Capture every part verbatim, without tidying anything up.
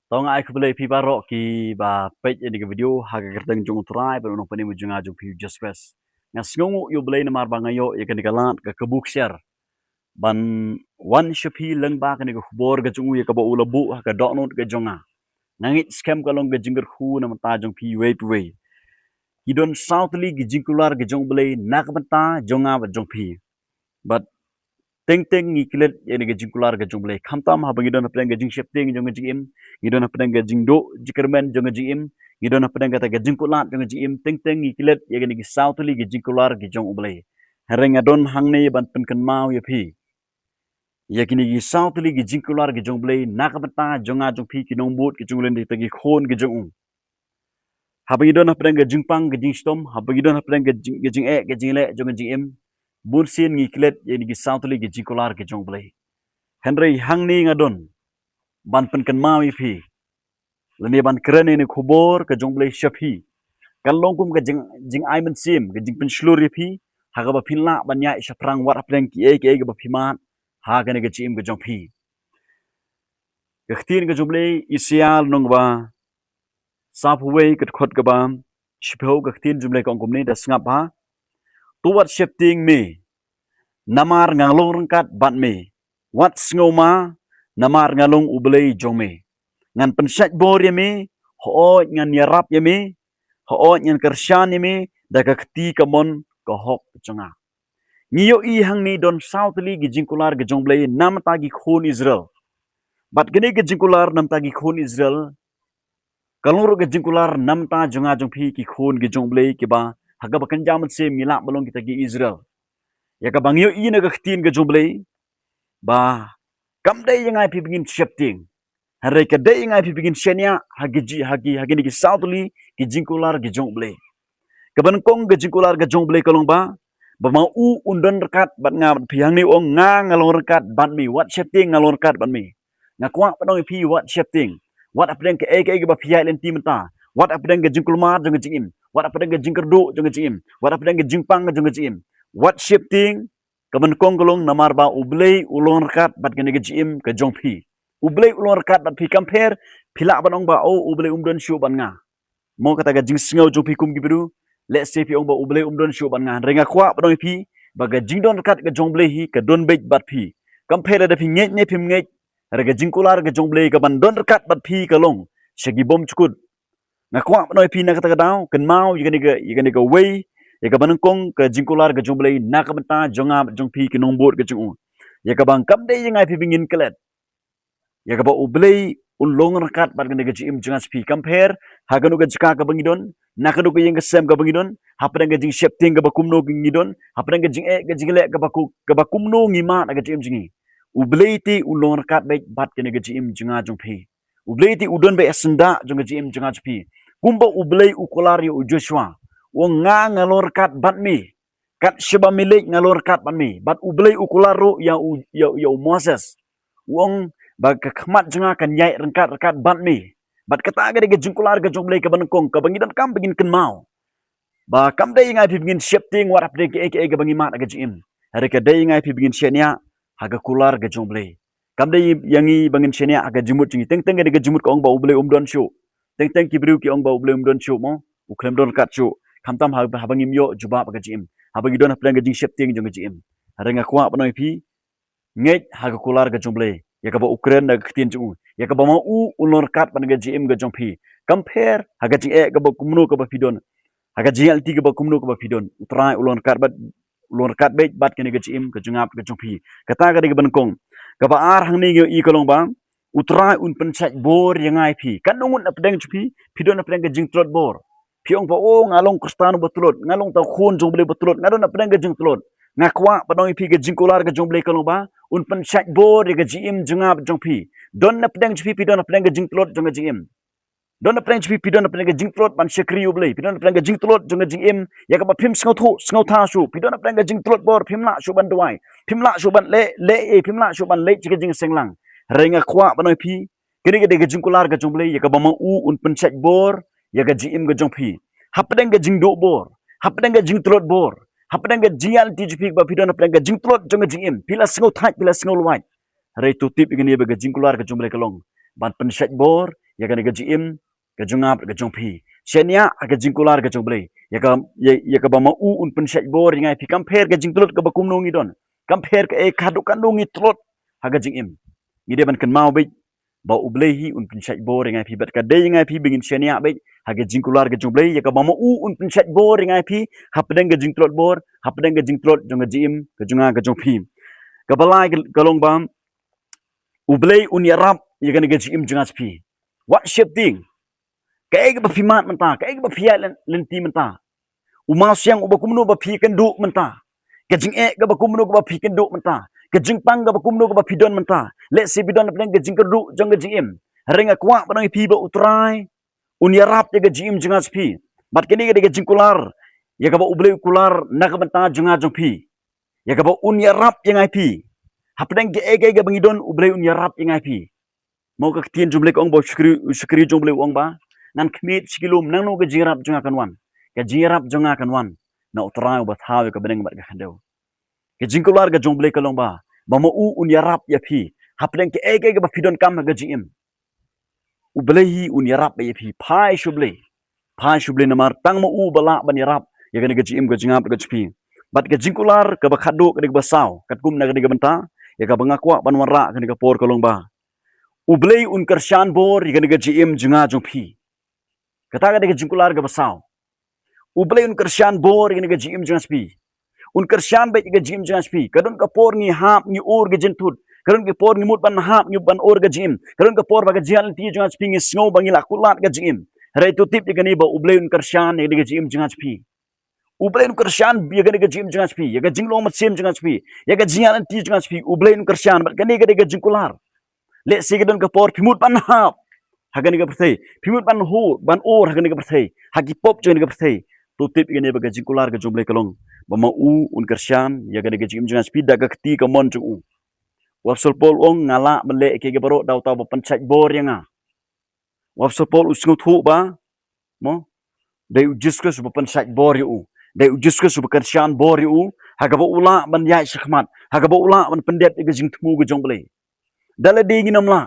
To nga ai khublei phi baroh kiba peit ïa kane ka video ha ka kyrteng jong U Trai bad U Nongpynim jong nga jong phi Jisu Khrist. Nga sngewnguh ïa U Blei namar ba nga ïoh ïa kane ka lad ka kabu ksiar ban wan sha phi lyngba kane ka khubor ka jong u ïa kaba u la buh ha ka dohnud ka jong nga. Nga ngeit skhem ka long ka jingkyrkhu na bynta jong phi iwei pa iwei. Ki don saw tylli ki jingkular ka jong U Blei na ka bynta jong nga bad jong phi. Bad teng teng ngi klet ïa kane ka jingkular ka jong U Blei. Khamtam haba ngi don hapdeng ka jingsheptieng jong ka jingim, ngi don hapdeng ka jingduh jingkyrmen jong ka jingim, ngi don hapdeng kata ka jingkular jong ka jingim, teng teng ngi klet ïa kane ki saw tylli ki jingkular ki jong U Blei. Hynrei nga don hangne ban pynkynmaw ïa phi ïa kine ki saw tylli ki jingkular ki jong U Blei na ka bynta jong nga jong phi ki nongbud ki jong u lynti, kita ki khun ki jong u. Haba ngi don hapdeng ka jingpang ka jingshitom, haba ngi don hapdeng ka jing, ka jingeh ka jingleh jong ka jingim, bun sien ngi klet ïa kine ki saw tylli ki jingkular ki jong U Blei. Hynrei hangne nga don ban pynkynmaw ïa phi lane ban kren ïa kane ka khubor ka jong U Blei sha phi. Kan long kum ka jing, jingai mynsiem, ka jingpynshlur ïa phi ha kaba phin lah ban ïaid shaphrang wat hapdeng kiei kiei kaba phi mad ha kane ka jingim ka jong phi. Ka ktien ka jong U Blei, Isaïah lynnong ba saphew wei, ka dkhot kaba shiphew, ka ktien jong U Blei ka ong kumne, da sngap ha. To wat sheptieng me, namar nga long ryngkat bad me. Wat sngewma, namar nga long U Blei jong me. Ngan pynshait bor ïa me, hooid ngan ïarap ïa me, hooid ngan kyrshan ïa me da ka kti kamon ka hok jong nga. Ngi ïohi hangne don saw tylli ki jingkular ki jong U Blei na bynta ki khun Israel. Bad kane ka jingkular na bynta ki khun Israel ka long ruh ka jingkular na bynta jong nga jong phi ki khun ki jong U Blei kiba ha kaba kynja mynsiem ngi lah ban long kita ki Israel. Ïa kaba ngi ïohi na ka ktien ka jong U Blei ba kam dei ïa nga ïa phi ba ngin sheptieng. Hynrei ka dei ïa nga ïa phi ba ngin shaniah ha ki ji, ha ki, ha kine ki saw tylli ki jingkular ki jong U Blei. Kaba nyngkong ka jingkular ka jong U Blei ka long ba, ba ma u un don ryngkat bad nga bad phi. Hangne u ong nga, nga long ryngkat bad me, wat sheptieng, nga long ryngkat bad me. Nga kwah ban ong ïa phi wat sheptieng. Wat hapdeng kaei kaei kaba phi ïaid lynti mynta. Wat hapdeng ka jingkulmar jong ka jingim. Wat hapdeng ka jingkyrduh jong ka jingim. Wat hapdeng ka jingpang jong ka jingim. Wat sheptieng, kaba nyngkong ka long namar ba U Blei u long ryngkat bad kane ka jingim ka jong phi. U Blei u long ryngkat bad phi, kam pher phi lah ban ong ba, oh, U Blei um don shuh bad nga. Mo kata ka jingsngew jong phi kum ki briew, lehse phi ong ba U Blei um don shuh bad nga. Hynrei nga kwah ban ong ïa phi ba ka jingdon ryngkat ka jong U Blei hi ka don beit bad phi. Kam pher lada phi ngeit ne phim ngeit, hynrei ka jingkular ka jong U Blei kaban don ryngkat bad phi ka long sha ki bymjukut. Nga kwah ban ong ïa phi na kata ka daw, kynmaw ïa kane ka, ïa kane kawei, ïa kaba nyngkong ka jingkular ka jong U Blei na ka bynta jong nga bad jong phi ki nongbud ka jong u. Ïa kaba kam dei ïa nga ïa phi ba ngin klet. Ïa kaba U Blei un long ryngkat bad kane ka jingim jong nga jong phi, kam pher ha kano ka jaka kaba ngi don, na kano ka ïing ka sem kaba ngi don, hapdeng ka jingsheptieng kaba kumno ngi don, hapdeng ka jingeh ka jingleh kaba ku, kaba kumno ngi mad ha ka jingim jong ngi. U Blei te u long ryngkat beit bad kane ka jingim jong nga jong phi. U Blei te u don beit ha syndah jong ka jingim jong nga jong phi. Kumba U Blei u kular ïa u Joshua, u ong nga, nga long ryngkat bad me. Kat shaba me leit nga long ryngkat bad me. Bad U Blei u kular ruh ïa u, ïa, ïa u Moses, u ong ba ka khmat jong nga kan ïaid ryngkat ryngkat bad me. Bad kata ka dei ka jingkular ka jong U Blei kaba nyngkong kaba ngi donkam ba ngin kynmaw. Ba kam dei ïa nga ïa phi ba ngin sheptieng wat hapdeng kaei kaei kaba ngi mad ha ka jingim. Hynrei ka dei ïa nga ïa phi ba ngin shaniah ha ka kular ka jong U Blei. Kam dei ïa ngi ba ngin shaniah ha ka jingmut jong ngi. Teng teng ka dei ka jingmut ka ong ba U Blei um don shuh. Teng teng ki briew ki ong ba U Blei um don shuh mo, u khlem don ryngkat shuh. Khamtam haba, haba ngim ïoh jubab ha ka jingim, haba ngi don hapdeng ka jingsheptieng jong ka jingim. Hynrei nga kwah ban ong ïa phi, ngeit ha ka kular ka jong U Blei, ïa kaba u kren da ka ktien jong u, ïa kaba ma u un long ryngkat bad ka jingim ka jong phi. Kam pher ha ka jingeh kaba kumno kaba phi don, ha ka jingïaid lynti kaba kumno kaba phi don, U Trai u long ryngkat bad, u long ryngkat beit bad kane ka jingim ka jong nga bad ka jong phi. Kata ka dei kaba nyngkong. Kaba ar hangne ngi ïohi ka long ba U Trai un pynshait bor ïa nga ïa phi. Katno ngut na pdeng jong phi phi don na pdeng ka jingtlot bor. Phi ong ba, oh, nga long Khristan uba tlot, nga long uta u khun jong U Blei uba tlot, nga don na pdeng ka jingtlot. Nga kwah ban ong ïa phi ka jingkular ka jong U Blei ka long ba un pynshait bor ïa ka jingim jong nga bad jong phi. Don na pdeng jong phi phi don na pdeng ka jingtlot jong ka jingim. Don na pdeng jong phi phi don na pdeng ka jingtlot ban shakri U Blei, phi don na pdeng ka jingtlot jong ka jingim ïa kaba phim sngewthuh sngewtha shuh, phi don na pdeng ka jingtlot bor, phim lah shuh ban duwai, phim lah shuh ban leh, leh, eh, phim lah shuh ban leit sha ka jingseng lang. Hynrei nga kwah ban ong ïa phi, kane ka dei ka jingkular ka jong U Blei ïa kaba ma u un pynshait bor ïa ka jingim ka jong phi. Hapdeng ka jingduh bor, hapdeng ka jingtlot bor, hapdeng ka jingïaid lynti jong phi kaba phi don hapdeng ka jingtlot jong ka jingim, phi la sngewthait, phi la sngewlwait. Hynrei to tip ïa kane ba ka jingkular ka jong U Blei ka long ban pynshait bor ïa kane ka jingim ka jong nga bad ka jong phi. Shaniah ha ka jingkular ka jong U Blei, ïa ka, ïa, ïa kaba ma u un pynshait bor ïa nga ïa phi. Kam pher ka jingtlot kaba kumno ngi don, kam pher kaei ka haduh katno ngi tlot ha ka jingim, ngi dei ban kynmaw beit ba U Blei hi un pynshait bor ïa nga ïa phi. Bad ka dei ïa nga ïa phi ba ngin shaniah beit ha ka jingkular ka jong U Blei, ïa kaba ma u un pynshait bor ïa nga ïa phi hapdeng ka jingtlot bor, hapdeng ka jingtlot jong ka jingim ka jong nga ka jong phi. Kaba lai ka, ka long ba U Blei un ïarap ïa kane ka jingim jong nga jong phi. Wat sheptieng kaei kaba phi mad mynta, kaei kaba phi ïaid lynti mynta, u mawsiang uba kumno ba phi kynduh mynta, ka jingeh kaba kumno kaba phi kynduh mynta, ka jingpang kaba kumno kaba phi don mynta. Lehse phi don hapdeng ka jingkyrduh jong ka jingim. Hynrei nga kwah ban ong ïa phi ba U Trai un ïarap ïa ka jingim jong nga jong phi. Bad kane ka dei ka jingkular ïa kaba U Blei u kular na ka bynta jong nga jong phi, ïa kaba un ïarap ïa nga ïa phi. Hapdeng kaei kaei kaba ngi don, U Blei un ïarap ïa nga ïa phi. Mo, ka ktien jong U Blei ka ong ba u shakri, u shakri jong U Blei u ong ba, ngan khmih sha ki lum, nangno ka jingïarap jong nga kan wan? Ka jingïarap jong nga kan wan na U Trai uba thaw ïa ka bneng bad ka khyndew. Ka jingkular ka jong U Blei ka long ba, ba ma u un ïarap ïa phi hapdeng kaei kaei kaba phi donkam ha ka jingim. U Blei hi un ïarap ïa phi. Phai sha U Blei, phai sha U Blei, namar tang ma u ba lah ban ïarap ïa kane ka jingim ka jong nga bad ka jong phi. Bad ka jingkular kaba khatduh, kane kaba saw, katkum na kane ka bynta ïa kaba nga kwah ban wanrah kane ka por ka long ba, U Blei un kyrshan bor ïa kane ka jingim jong nga jong phi. Kata ka dei ka jingkular kaba saw. U Blei un kyrshan bor ïa kane ka jingim jong nga jong phi. Un kyrshan beit ïa ka jingim jong nga jong phi. Ka don ka por ngi hap ngi ur ka jingthut, ka don ka por ngi mut ban hap ngi ban ur ka jingim, ka don ka por ba ka jingïaid lynti jong nga jong phi ngi sngew ba ngi la kular ka jingim. Hynrei to tip ïa kane ba U Blei un kyrshan ïa kane ka jingim jong nga jong phi. U Blei un kyrshan ïa kane ka jingim jong nga jong phi, ïa ka jinglong mynsiem jong nga jong phi, ïa ka jingïaid lynti jong nga jong phi. U Blei un kyrshan, bad kane ka dei ka jingkular. Lehse ka don ka por phi mut ban hap ha kane ka pyrthei, phi mut ban ur, ban ur ha kane ka pyrthei, ha ki pop jong kane ka pyrthei. To tip ïa kane ba ka jingkular ka jong U Blei ka long ba ma u un kyrshan ïa kane ka jingim jong nga jong phi da ka kti kamon jong u. U Apostol Paul u ong, nga lah ban leh ïa kiei kiei baroh da uta uba pynshait bor ïa nga. U Apostol Paul u sngewthuh ba, mo, dei U Jisu Khrist uba pynshait bor ïa u, dei U Jisu Khrist uba kyrshan bor ïa u, ha kaba u lah ban ïaid shakhmat, ha kaba u lah ban pyndep ïa ka jingthmu ka jong U Blei. Da lade ngin ym lah.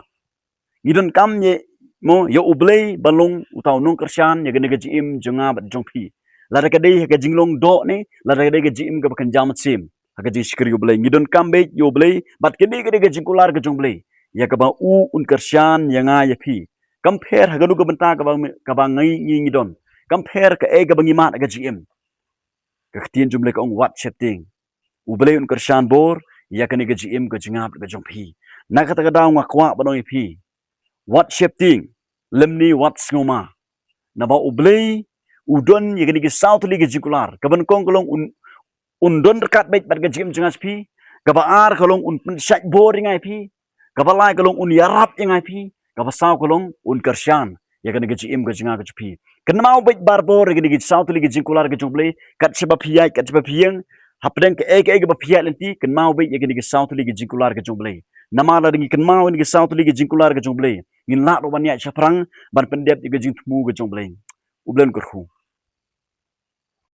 Ngi donkam ïa, mo, ïa U Blei ban long uta u nongkyrshan ïa kane ka jingim jong nga bad jong phi. Lada ka dei ha ka jinglong doh ne lada ka dei ka jingim kaba kynja mynsiem, ha ka jingshakri U Blei ngi donkam beit ïa U Blei. Bad kane ka dei ka jingkular ka jong U Blei, ïa kaba u un kyrshan ïa nga ïa phi. Kam pher ha kano ka bynta kaba, kaba ngi, ngi, ngi don, kam pher kaei kaba ngi mad ha ka jingim, ka ktien jong U Blei ka ong, wat sheptieng, U Blei un kyrshan bor ïa kane ka jingim ka jong nga bad ka jong phi. Na kata ka daw nga kwah ban ong ïa phi, wat sheptieng, lymne wat sngewma. Naba U Blei u don ïa kine ki saw tylli ki jingkular. Kaba nyngkong ka long un, un don ryngkat beit bad ka jingim jong nga jong phi. Kaba ar ka long un pynshait bor ïa nga ïa phi. Kaba lai ka long un ïarap ïa nga ïa phi. Kaba saw ka long un kyrshan ïa kane ka jingim ka jong nga ka jong phi. Kynmaw beit barabor ïa kine ki saw tylli ki jingkular ka jong U Blei. Kat shaba phi ïaid, kat shaba phi ïeng, hapdeng kaei kaei kaba phi ïaid lynti, kynmaw beit ïa kine ki saw tylli ki jingkular ka jong U Blei. Namar lada ngi kynmaw ïa kine ki saw tylli ki jingkular ka jong U Blei, ngin lah ruh ban ïaid shaphrang ban pyndep ïa ka jingthmu ka jong U Blei. U Blei un kyrkhu.